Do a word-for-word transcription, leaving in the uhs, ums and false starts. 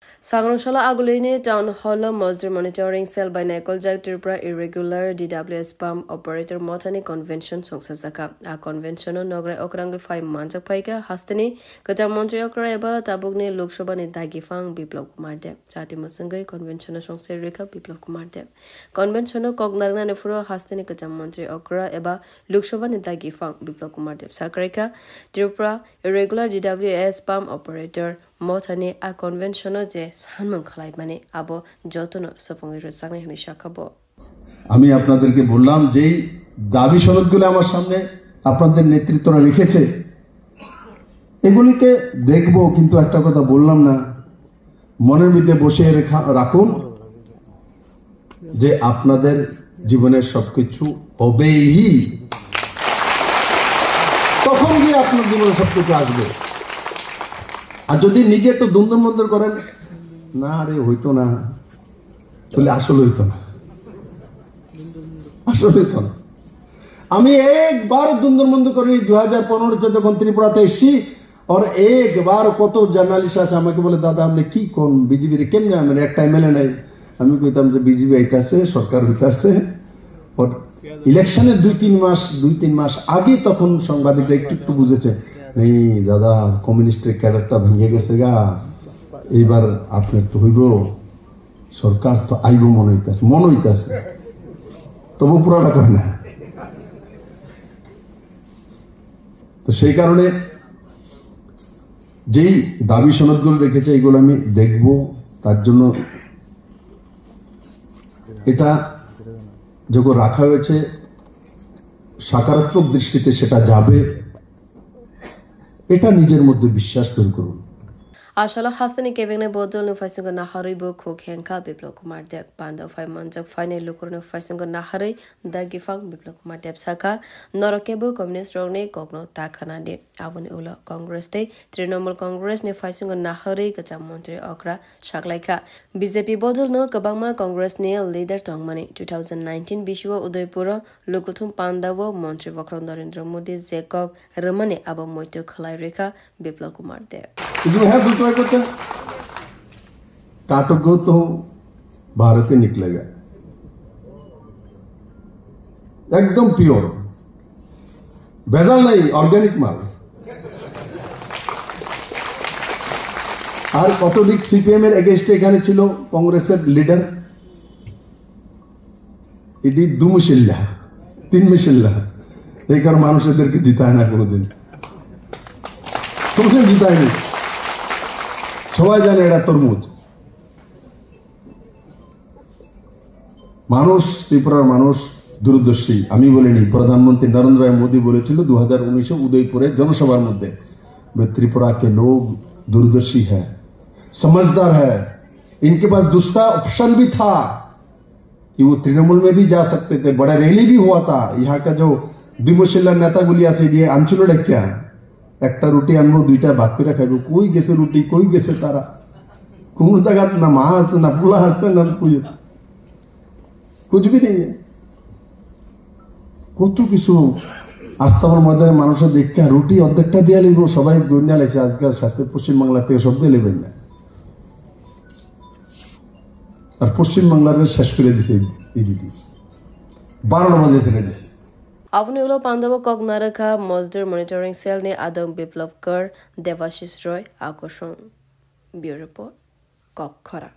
Sangrong salo Agulini Town Hall o Mojdur Monitoring Cell bai naikoljak Tripura Irregular D W S Pump Operator Mothani Convention songsajakha. A convention o nograi okrangwi phai manjak phaikha hasteni kwcham montri okra eba tabukni Lok Sabha ni dagi phang Biplab Kumar Deb. Chati mwswngwi convention o songsa rikha Biplab Kumar Deb. Convention o kok narwknani phuru hasteni kwcham montri okra eba Lok Sabha ni dagi phang Biplab Kumar Deb sakraikha Tripura Irregular D W S Pump Operator Mothani a convention-o je sanmung khwlaimani abo jotono swpungwi rwjaknai hwnwi sakha bo. আমি আপনাদেরকে বললাম, যেই দাবি সনদগুলো আমার সামনে আপনাদের নেতৃত্বরা রেখেছে, এগুলিকে দেখব, কিন্তু একটা কথা বললাম না, মনের মধ্যে বসিয়ে রেখা-, রাখুন যে আপনাদের জীবনের সবকিছু হবেই, তখন গিয়ে আপনার জীবনে সবকিছু আসবে। আর যদি নিজে একটু দুন্দুর মন্দুর করেন, "না রে, হইতো না", তাহলে আসলে হইতো না, আসলে হইতো না। আমি একবার দুন্দুর মন্দুর করিনি, দুই হাজার পনেরোতে যখন ত্রিপুরাতে এসেছি, আর একবার কত জার্নালিস্ট আছে আমাকে বলে, "দাদা, আপনি কি কোন বিজেপির কেমনে আনবেন, একটা এমএলএ নাই?" আমি কইতাম যে, "বিজেপি আইতাছে, সরকার হইতাছে।" আর ইলেকশনের দুই তিন মাস, দুই তিন মাস আগে তখন সাংবাদিকরা একটু একটু বুঝেছে, "নেই দাদা, কমিউনিস্টের ক্যাডারটা ভেঙে গেছে গা, এইবার আপনার তো হইব, সরকার তো আইব মনে হইতাছে, মনে হইতাছে।" তবু পুরাটা কয় না। তো সেই কারণে যেই দাবি সনদগুলো রেখেছে, এগুলো আমি দেখব। তার জন্য এটা যখন রাখা হয়েছে, সকারাত্মক দৃষ্টিতে সেটা যাবে, এটা নিজের মধ্যে বিশ্বাস তৈরি করুন। Asalo hasteni kebengni bodolni phaisingo naharwi bo khuk hengkha Biplab Kumar Deb. Panda phai manjak phainai lukurokni phaisingo naharwi dagi phang Biplab Kumar Deb sakha, norok kebo communist rokni kokno ta khwnadi. Aboni ulo Congress tei Trinamool Congress ni phaisingo naharwi kwcham montri okra saklaikha. B J P bodolno kwbangma Congress ni leader tongmani two thousand nineteen bisio Udaipuro Lukuthum Pandao montri bokhorok Narendra Modi je kok rwmani abo moito khwlai rikha Biplab Kumar Deb. जो है दूसरा को तो काटो को तो भारत ही निकलेगा, एकदम प्योर, ভেজাল নাই, অর্গানিক মাল। আর কতদিক সিপিএম এর এগেইনস্টে এখানে ছিল কংগ্রেসের লিডার, এটি দুমুশিল্লা, তিনমুশিল্লা। এই কারণে মানুষ এদেরকে জিতায় না কোনোদিন, কোনোদিন জিতায়নি। সবাই জানে এরা তরমুজ। মানুষ, ত্রিপুরার মানুষ দূরদর্শী। আমি বলিনি, প্রধানমন্ত্রী নরেন্দ্র মোদী বলেছিল দু হাজার উনিশে উদয়পুরে জনসভার মধ্যে, "त्रिपुरा के लोग दूरदर्शी है, समझदार है, इनके पास दूसरा ऑप्शन भी था।" कि वो तृणमूल में भी जा सकते थे, बड़ा रैली भी हुआ था। यहाँ का जो ডিমশিল্লার নেতাগুলি আছে, দিয়ে আনছিল ডাকিয়া, একটা রুটি আনবো, দুইটা ভাগ করে খাইবো। কই গেছে রুটি, কই গেছে তারা? কোনো জায়গাত না মা আছে, না পোলা আছে, না পুয়ে, কুছ ভি নেই। কত কিছু আস্তাবল ময়দানে মানুষের দেখতে, রুটি অর্ধেকটা দিয়ে লিখবো, সবাই গন্যা লেগেছে। আজকাল সাথে পশ্চিমবাংলা থেকে সব দিয়ে নেবেন না। আর পশ্চিমবাংলার শেষ করে দিছে বিজেপি, বারোটা বাজে ফেলে দিছে। Aboni ulo pandao kok narwkha Mojdur Monitoring Cell ni adong Biplab Kar, Debashish Roy, Akoshong. Bureau Report, Kokkhorang.